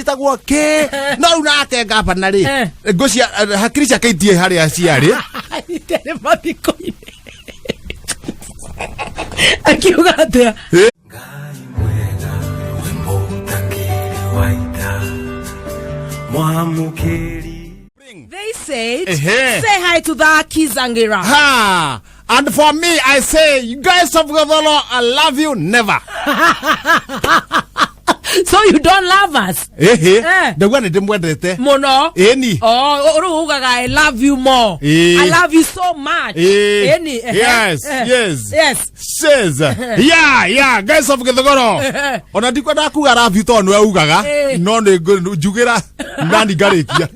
Njĩtagwo kĩ? No rĩu nake ngabana rĩ, ngũcia hakiri ciake itie harĩa ciarĩ. Itere mathiko-inĩ akiuga atĩa? Ngai mwega wĩ mũtangĩri wa ita mwamũkĩri. They said, Ehe. say hi to the Kizangira. Ha! And for me, I say, you guys of Godolo, I love you never. So you don't love us? Ehe. Eh. Ndauga nĩ ndĩmwendete. Muno. Ĩni. Oh, rĩu ugaga I love you more. Eh. I love you so much. Eh. Ĩni. Ehe. Yes, yes. Yes. Says, yeah, guys of Githogoro. Ona ndikwenda kuga love you tondũ nĩwe ugaga. Eh. No nĩ njugĩra nani ngarĩkia.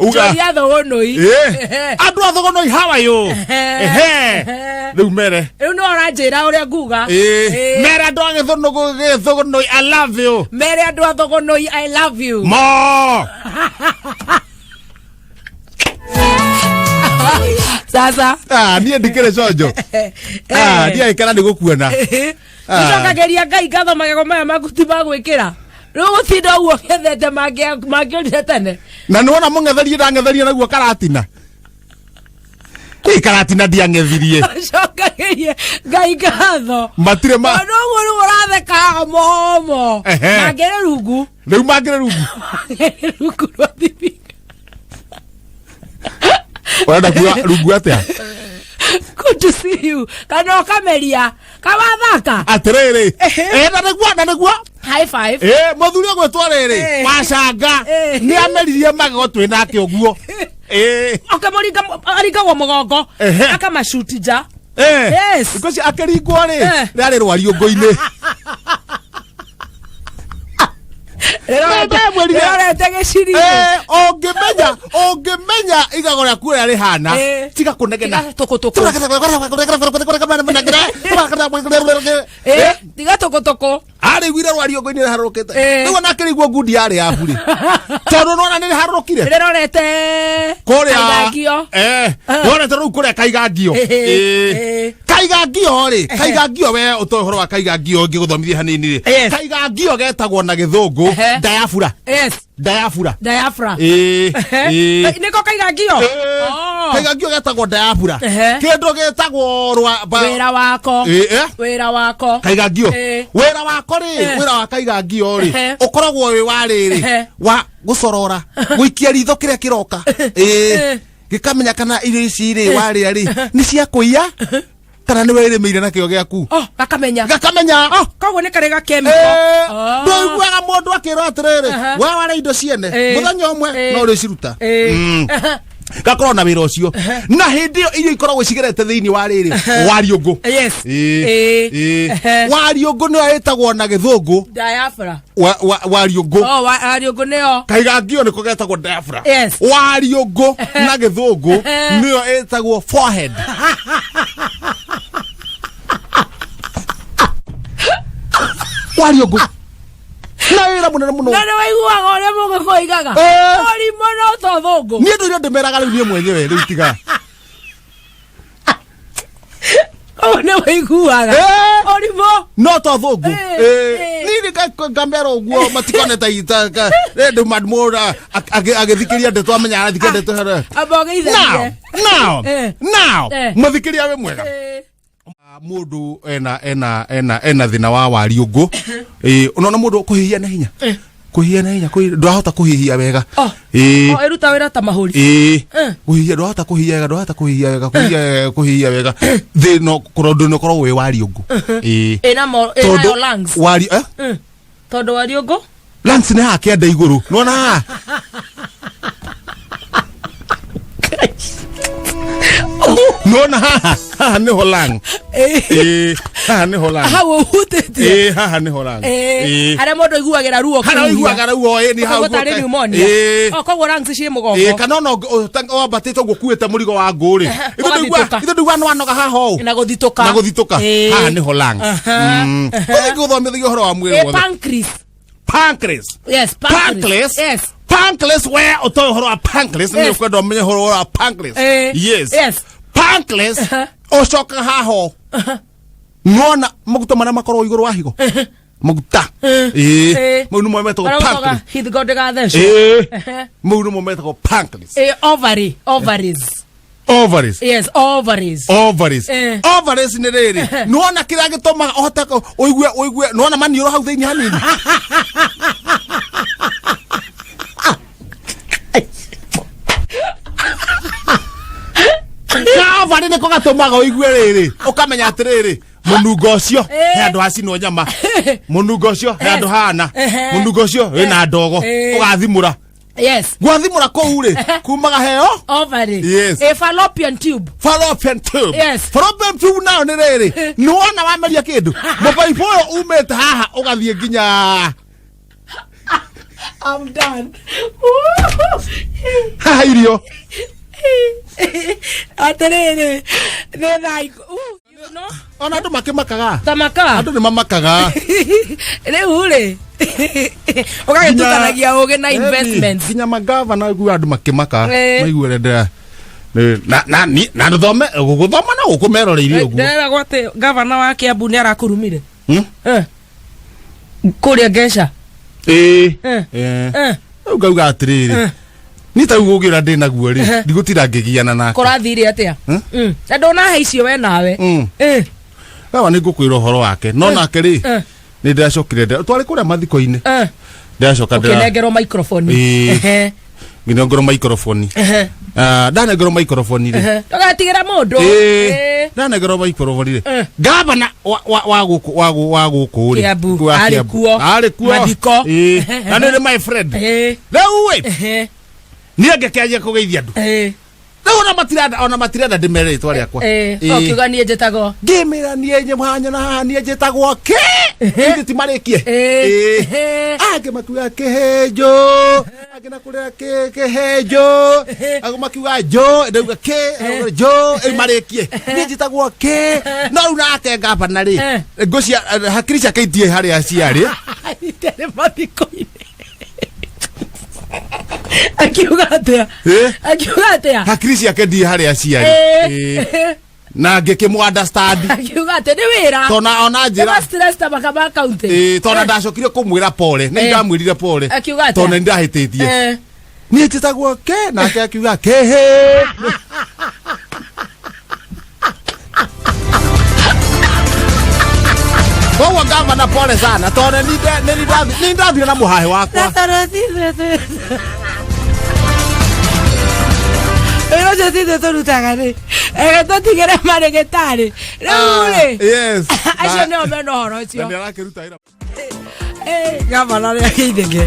Uga. Njoria thogonoi. Eh. Andũ a Thogonoi, how are you? Ehe. Rĩu mere. Rĩu nĩ ũranjĩra ũrĩa nguga. Eh. Eh. Mere andũ a Gĩthũnũi, I love you. Mere andũ a Thogonoi I love you. More. Sasa. Ah, niĩ ndikĩrĩ conjo. Ah, ndiagĩkena nĩ gũkuona. Ah. Nĩcokagĩria Ngai ngatho magego maya maku ti magwĩkĩra. Rĩu gũtinda ũguo ng'ethete mangĩorire tene. Na nĩ wona mũng'etherie ndang'etherie naguo karatina. Ĩ karatina ndiang'ethirie. Cokagĩria Ngai ngatho. Matirĩ ma Tondũ ũguo rĩu ũratheka momo. Ehe. Mangĩrĩ rungu. Rĩu mangĩrĩ rungu. Mangĩrĩ rungu rwa thibika. Ũrenda kuga rungu atĩa? Good to see you. Kana ũkameria. Kawathaka. Atĩrĩrĩ. Eh, na nĩguo na nĩguo. High five. Eh, mũthuri ũgwĩtwo rĩrĩ Eh. wacanga Eh. nĩ ameririe magego twĩ nake ũguo. Eh. Ũkamũringa aringagwo mũgongo. Ehe. Akamacuti nja. Eh. Yes. Ngũci akĩringwo rĩ Eh. rĩarĩ rwariũngũ-inĩ. Ndamwĩrire. Rĩrorete gĩciri. Eh, ũngĩmenya ũngĩmenya igago rĩaku ũrĩa rĩhana Eh. tiga kũnegena. Tiga tũkũtũkũ. Eh, tiga tũkũtũkũ. Arĩguire rwariũngũ-inĩ rĩharũrũkĩte. Eh. Rĩu ona akĩrĩguo ngundi yarĩ yabu rĩ tondũ nona nĩ rĩharũrũkire Rĩrorete kũrĩa Kaigangio. eh rorete rĩu kũrĩa kaigangio. Eh. Eh. Eh. Kaigangio rĩ, kaigangio we ũtoĩ ũhoro wa kaigangio ngĩgũthomithia hanini rĩ, Yes. kaigangio getagwo na gĩthũngũ Ehe. diaphragm. Yes. Diaphragm. Diaphragm. Ĩĩ, Ehe. ĩĩ. Nĩko kaigangio. Eh, Oh. kaigangio getagwo diaphragm. Ehe. Kĩndũ gĩtagwo rwa Wĩra wako. Ĩĩ, eh. Wĩra wako. Kaigangio Eh. wĩra wako rĩ, Eh. wĩra wa kaigangio rĩ Ehe. ũkoragwo wĩ wa rĩrĩ Ehe. wa gũcorora gũikia ritho kĩrĩa kĩroka. Ĩĩ, Eh. gĩkamenya kana irio ici rĩ warĩa rĩ nĩ cia kũiya kana nĩ werĩmĩire na kĩo gĩaku. Oh, gakamenya. Gakamenya. Oh, koguo nĩ karĩ gakemiko. Eh, Oh. ndũiguaga mũndũ akĩrwo atĩrĩrĩ, Aha. we warĩa indo ciene Eh. mũthenya ũmwe Eh. no ũrĩciruta. Eh. Gakorwo na wĩra ũcio na hĩndĩ ĩyo irio ikoragwo cigerete thĩinĩ wa rĩrĩ wariũngũ. Yes. Ĩĩ, Eh. ĩĩ. Ehe. Wariũngũ nĩyo ĩtagwo na gĩthũngũ Diaphragm. Wariũngũ. Oh, wariũngũ nĩyo. Kaigangio nĩko getagwo diaphragm. Yes. Wariũngũ na gĩthũngũ Ehe. nĩyo ĩtagwo forehead. Wariũngũ na wĩra mũnene mũno. Na nĩ waiguaga ũrĩa mũgĩkũyũ oigaga. Eh. Ũrimũ no to thũngũ. Niĩ ndũire ndĩmeraga rĩu niĩ mwenyewe rĩu tiga. Ũguo nĩ waiguaga. Eh. Ũrimũ. No to thũngũ. Eh, Eh, eh. niĩ ngamera ũguo matikone ta rĩndĩ madmũra agĩthikĩria ndeto amenya arathikĩria ndeto. Amba ũgeithanie. Now, now, Eh. now, Eh. mũthikĩria wĩ mwega. Eh. Mũndũ ena ena ena ena thĩna wa wariũngũ. Ĩĩ, unaona mũndũ kũhihia na hinya, kũhihia na hinya, ndũrahota kũhihia wega. Oh. Ĩĩ. Oh, ĩruta wĩra ta mahũri. Ĩĩ. Eh. Kũhihia ndũrahota kũhihia wega, ndũrahota kũhihia wega, kũhihia kũhihia wega thĩna ũndũ nĩ ũkoragwo wĩ wariũngũ. Ĩĩ. Ĩna mo ĩna yo lungs. Wari eh? Tondũ wariũngũ Lungs nĩ haha kĩanda igũrũ nĩwona haha. Nĩwona haha, haha nĩho lung. Ĩĩ, haha nĩho lung. Hau ũhutĩtie. Ĩĩ, haha nĩho lung. Ĩĩ. Harĩa mũndũ aiguagĩra ruo. Harĩa ũiguaga ruo, ĩĩ, nĩ hau. Koguo tarĩ pneumonia. Ĩĩ. Oh, koguo lungs ciĩ Ĩĩ, mũgongo. kana ona wambatĩte ũguo ũkuĩte mũrigo wa ngũ rĩ, Ũgathitũka. ithe ndũigua nĩ wanoga haha ũũ. Na gũthitũka. Na gũthitũka. Ĩĩ. Haha nĩho lungs. Aha. Ũthiĩ gũthomithia ũhoro wa mwĩrĩ Ĩĩ, wothe. pancreas. Pancreas. Yes, pancreas. Pancreas. Yes. Pancreas, we ũtoĩ ũhoro wa pancreas nĩ Yes. ũkwenda ũmenye ũhoro wa pancreas. Eh. Yes. Yes. Pancreas Aha. ũcokaga haha ũũ. Nĩwona maguta marĩa makoragwo igũrũ wa higo. Maguta. Eh. Ĩĩ. Eh. Mau nĩmo metagwo Maraugaga pancreas. hithigo ndĩgathecwo. Ĩĩ. Ehe. Mau nĩmo metagwo pancreas. Ovary, ovaries. Ovaries. Yes, ovaries. Ovaries. Eh. Ovaries nĩ rĩrĩ, nĩwona kĩrĩa gĩtũmaga ũhote ũigue nĩwona maniũrũ hau thĩinĩ hanini. Kaovarĩ nĩko gatũmaga ũigue rĩrĩ, ũkamenya atĩrĩrĩ, mũnungo ũcio he handũ hacinwo nyama, mũnungo ũcio he handũ hana, Ehe. mũnungo ũcio wĩna ndogo, Eh. ũgathimũra. Yes. Gwathimũra kũu rĩ, kumaga heo Ovary. Yes. A fallopian tube. Fallopian tube. Yes. Fallopian tube nayo nĩ rĩrĩ, nĩwona wameria kĩndũ, mũbaibũ ũyũ umĩte haha ũgathiĩ nginya I'm done. haha irio. Atĩrĩrĩ, nĩ thaa you know? Ona andũ makĩmakaga. Tamaka. Andũ nĩ mamakaga. Rĩu rĩ, ũgagĩtukanagia ũgĩ na investments. Nginya magavana aiguaga andũ makĩmaka. Eh. Maiguaga ndĩra na na ni na ndũthome gũthoma no gũkũ meroreire ũguo. Ndĩreragwo atĩ gavana wa Kiambu nĩ arakũrumire. Hmm? Eh. Kũrĩa Ngeca. Ĩĩ. Eh. Eh. Eh. Rĩu ngauga atĩrĩrĩ, Eh. niĩ ta rĩu ũgĩ ũrĩa ndĩ naguo rĩ, Eh. ndigũtinda ngĩgiana nake. Kũrathire atĩa? Hmm? Na ndũnahe icio we nawe. Mm. Eh. Gawa nĩ ngũkwĩra ũhoro wake no nake rĩ, Eh. nĩ ndĩracokire twarĩ kũrĩa mathiko-inĩ, Eh. ndĩracoka ndĩra Ũkĩnengerwo microphone. Ĩĩ. Ehe. ngĩnengerwo microphone. Ehe. Ah, ndanengerwo microphone rĩ, Ehe. Ndũgatigĩra mũndũ. Ĩĩ. Eh. Ndanengerwo microphone rĩ, Eh. gavana wa gũkũ wa gũkũ rĩ, Kiambu. wa Arĩ Kiambu. kuo. Arĩ kuo. Mathiko. Ĩĩ. Ehe. Na nĩ my friend. Eh. Rĩu ĩ, Ehe. niĩ ngĩkĩanjia kũgeithia andũ. Eh. Rĩu ona matirenda ndĩmere rĩtwa rĩakwa. Eh. Ĩĩ. Ũkiuga niĩ njĩtagwo. Ngĩmĩra niĩ nyamwanya na haha niĩ njĩtagwo kĩ ithuĩ ti marĩkie. Eh. Ĩĩ. Ehe. Angĩ makiuga kĩhĩnjũ, angĩ na kũrĩa kĩhĩnjũ, angĩ makiuga njũ, ndauga kĩ, njũ, ĩ marĩkie niĩ njĩtagwo kĩ. No rĩu nake ngavana rĩ, Eh. ngũcia hakiri ciake itie harĩa ciarĩ. Ndarĩ mathiko-inĩ. Akiuga atĩa? Eh? Akiuga atĩa? Hakiri ciake ndie harĩa ciarĩ. Eh. Ĩĩ. Na ngĩkĩmũ understand. Akiuga atĩ nĩ wĩra. Tona ona njĩra. Nĩ stress ta maka county. Ĩĩ, tondũ ndacokire kũmwĩra pole, nĩ Eh. ndamwĩrire pole. Akiuga atĩa? Tondũ nĩ ndahĩtĩtie. Eh. Niĩ njĩtagwo ke, nake akiuga kĩhĩ. Koguo gavana pole sana tondũ nĩ ndathire na mũhahĩ wakwa. Wĩra ũcio ti ithuĩ tũrutaga rĩ, reke tũtigĩre marĩgĩtarĩ rĩu rĩ, Yes. acio nĩo mena ũhoro Na ũcio. nĩ arakĩruta wĩra. Eh, gavana rĩ akĩithĩke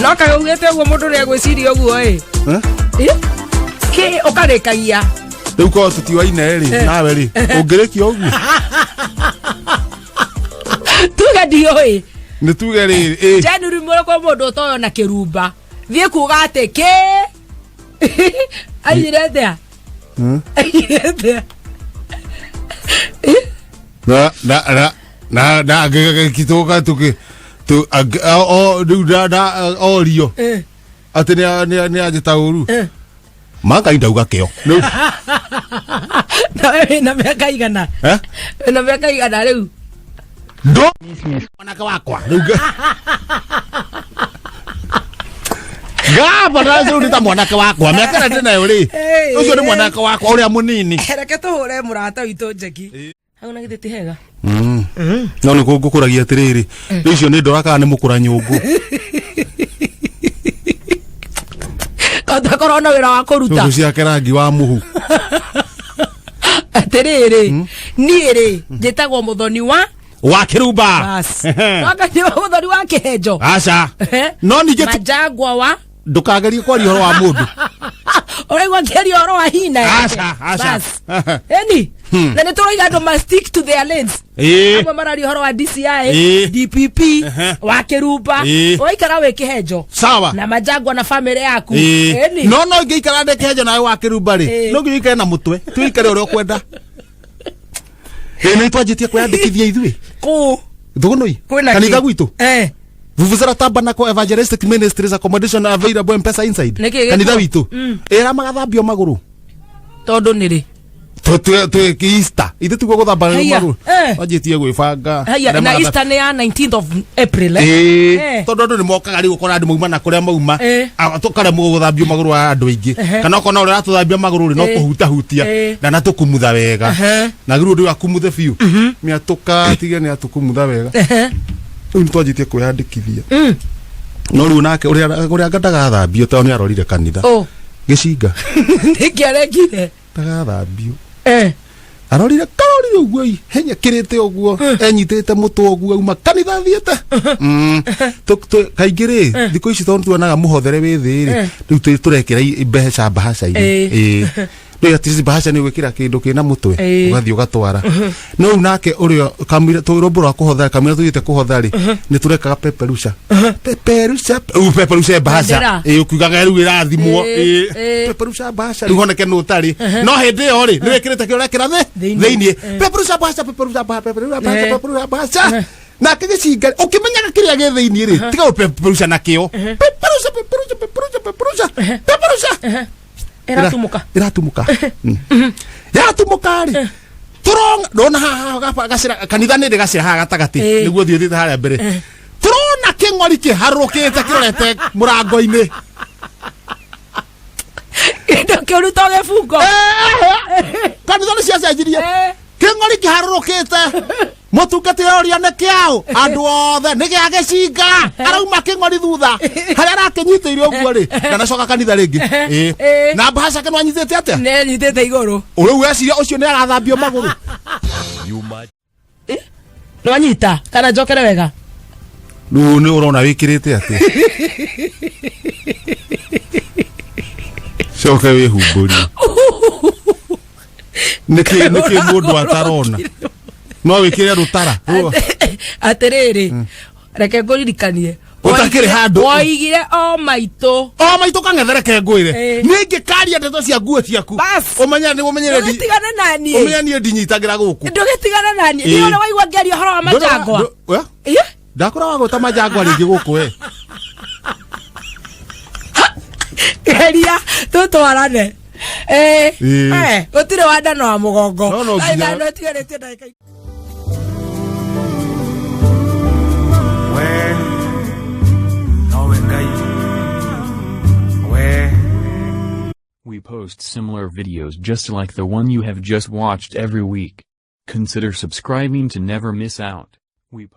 no kaĩ ugĩte ũguo mũndũ nĩ egwĩciria ũguo ĩ. Eh? Ĩ? Kĩ ũkarĩkagia. Rĩu korwo tũtiwaine rĩ, nawe rĩ, ũngĩrĩkia ũguo. Tuge ndiũĩ. Nĩ tuge rĩ, ĩ. January mũrĩ kwa mũndũ ũtoyo na kĩrumba thiĩ kuga atĩ kĩ aigire atĩa, aigire atĩa? Na na na na na ngĩgĩtũka tũkĩ tu o rĩu na na orio Eh. atĩ nĩ nĩ nĩ anjĩta ũru. Eh. Mangai ndauga kĩo. Rĩu Na we wĩna mĩaka igana? Eh? Wĩna mĩaka igana rĩu? Ndo mwanake wakwa. Rĩu gavana rĩu nĩ ta mwanake wakwa, mĩaka ĩrĩa ndĩnayo rĩ, Hey, ũcio nĩ mwanake wakwa ũrĩa mũnini. Reke tũhũre mũrata witũ njeki hau na githĩ ti hega? No nĩ ngũkũragia atĩrĩrĩ, rĩu icio nĩ ndora kana nĩ mũkũra nyũngũ. Kota korwo na wĩra wa kũruta. Nyũngũ ciake rangi wa mũhu. Atĩrĩrĩ, niĩ rĩ njĩtagwo mũthoni wa Wa kĩrumba. Bas. Wanga nĩ mũthoni wa kĩhenjo. Aca. Eh? No ningĩ Majangwa wa ndũkagerie kwaria ũhoro wa mũndũ. Ũraigua ngĩaria ũhoro wa hina yake. Aca, aca. Bas. Eni na nĩ tũroiga andũ ma stick to their lanes. Ĩĩ. Amwe mararia ũhoro wa DCI, Ĩĩ. DPP, Ehe. wa kĩrumba. Ĩĩ. Ũraikara wĩ kĩhenjo Sawa. na majangwa na famĩlĩ yaku. Ĩĩ. Eni. No no ingĩikara ndĩ kĩhenjo nawe wa kĩrumba rĩ, Ĩĩ. no nginya ũikare na mũtwe, tuikare ũrĩa ũkwenda. Ĩĩ, nĩ twanjĩtie kwĩyandĩkithia ithuĩ. Kũ? Thũgũnũi. Kwĩna kĩ? Kanitha gwitũ. Eh. Vuvuzela Tabernacle Evangelistic Ministries, accommodation available, M-Pesa inside. Nĩkĩ gĩkuo? Kanitha witũ. Ĩra magathambio magũrũ. Tondũ nĩ rĩ? Twä Easter ithe tiguo gå thamba Haiya, magũrũ eh. wanjĩtie gwĩbanga Haiya, Arĩa na magatha- Easter nĩ ya 19th of April, eh? Ĩĩ, Eh. tondũ andũ nĩ mokaga rĩu ũkora andũ mauma na kũrĩa mauma. Eh. Tũkaremwo gũthambio magũrũ wa andũ aingĩ, Ehe. kana okorwo ũrĩa ũratũthambia magũrũ rĩ no Eh. kũhutahutia Eh. na natũkumutha wega. Ehe. Na rĩu ũndũ ũyũ akumuthe biũ mĩatũka tige nĩ atũkumutha wega. Ehe. Rĩu nĩ twanjĩtie kwĩyandĩkithia, no rĩu nake ũrĩa ũrĩa anga ndagathambio tondũ nĩ arorire kanitha. Oh. Gĩcinga. Nĩkĩ arekire? Ndagathambio. Eh. Arorire karorire ũguo ihenya kĩrĩte ũguo enyitĩte mũtwe ũguo auma kanitha thiĩte. Kaingĩ rĩ, thikũ ici tondũ tuonaga mũhothere wĩ thĩ rĩ, rĩu tũrekĩra mbeca mbahaca-inĩ. Eh. Ĩĩ. Rĩu atĩ mbahaca nĩ gwĩkĩra kĩndũ kĩna mũtwe, Eh. ũgathiĩ ũgatwara. No rĩu nake ũrĩa kamũira rũmbo rwa kũhotha, kamũira tũthiĩte kũhotha rĩ, nĩ tũrekaga peperusha peperusha, rĩu peperusha mbahaca. Bendera. Ĩĩ, ũkiugaga rĩu ĩrathimwo. Eh, Ĩĩ. eh. Peperusha mbahaca rĩu honeke nũ ũtarĩ, no hĩndĩ ĩyo rĩ nĩ wĩkĩrĩte kĩo ũrekĩra thĩ Thĩinĩ. thĩinĩ. Peperusha mbahaca, peperusha mbahaca, peperusha mbahaca, Eh. peperusha mbahaca. Nake gĩcinga ũkĩmenyaga kĩrĩa gĩ thĩinĩ rĩ, tiga gũpeperusha nakĩo, peperusha peperusha peperusha peperusha peperusha. Ĩratumuka. Ĩratumuka. Yatumuka rĩ, tũronga ndona haha gacĩra kanitha nĩ rĩ gacĩra haha gatagatĩ. Eh. Nĩguo thiĩ thiĩte harĩa mbere, tũrona kĩng'ori kĩharũrũkĩte kĩrorete mũrango-inĩ. Kĩndũ kĩũru to gĩbungo. Kanitha nĩ ciacenjirie. Eh. Kĩng'ori kĩharũrũkĩte, mũtungatĩri oria nĩ kĩaũ, andũ othe nĩ gĩa gĩcinga. Arauma kĩng'ori thutha harĩa arakĩnyitĩire ũguo rĩ, ndanacoka kanitha rĩngĩ. Ĩĩ. Eh. Na mbahaca ke nĩwanyitĩte atĩa? Nĩ anyitĩte igũrũ. Rĩu weciria ũcio nĩ arathambio magũrũ. Nĩwanyita kana njokere wega? Rĩu nĩ ũrona wĩkĩrĩte atĩ coke wĩhumbũrie nĩkĩ nĩkĩ mũndũ atarona no wĩkĩre rũtara. Atĩrĩrĩ, reke ngũririkanie. Ũtakĩrĩ handũ. Woigire o maitũ. O maitũ kang'ethereke ngwĩre. Eh. Niĩ ngĩkaria ndeto cia nguo ciaku. Bas. Ũmenye nĩ ũmenyere Ndũgĩtigane naniĩ. Ũmenye niĩ ndinyitagĩra gũkũ. Ndũgĩtigane naniĩ. Ĩĩ. Nĩ ũrĩa waigua ngĩaria ũhoro wa majangwa. Ĩĩ? Ndakora wagwĩta majangwa rĩngĩ gũkũ we. Geria tũtwarane. Eh, Ĩĩ. eh, gũtirĩ wa ndano wa mũgongo. No, no nginya- Thaa ithano ĩtigarĩtie ndagĩka. We nowe Ngai we. We post similar videos just like the one you have just watched every week. Consider subscribing to never miss out. We